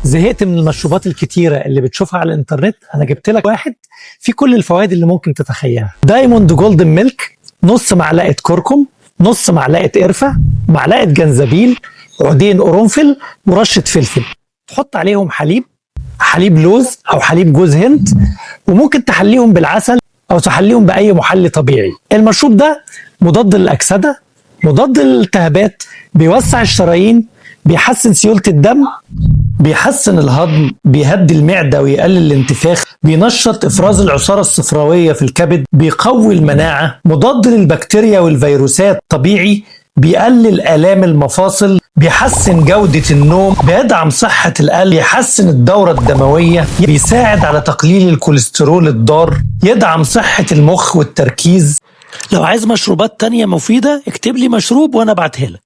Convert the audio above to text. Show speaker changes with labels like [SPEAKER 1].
[SPEAKER 1] زهقت من المشروبات الكتيرة اللي بتشوفها على الانترنت؟ انا جبت لك واحد فيه كل الفوائد اللي ممكن تتخيلها. Diamond Golden Milk، نص معلقة كركم، نص معلقة قرفة، معلقة جنزبيل، عودين قرنفل، ورشة فلفل. تحط عليهم حليب، حليب لوز او حليب جوز هند، وممكن تحليهم بالعسل او تحليهم باي محلي طبيعي. المشروب ده مضاد للاكسده، مضاد للالتهابات، بيوسع الشرايين، بيحسن سيولة الدم، بيحسن الهضم، بيهدي المعدة ويقلل الانتفاخ، بينشط إفراز العصارة الصفراوية في الكبد، بيقوي المناعة، مضاد للبكتيريا والفيروسات طبيعي، بيقلل آلام المفاصل، بيحسن جودة النوم، بيدعم صحة القلب، بيحسن الدورة الدموية، بيساعد على تقليل الكوليسترول الضار، يدعم صحة المخ والتركيز. لو عايز مشروبات تانية مفيدة اكتب لي مشروب وانا ابعتها لك.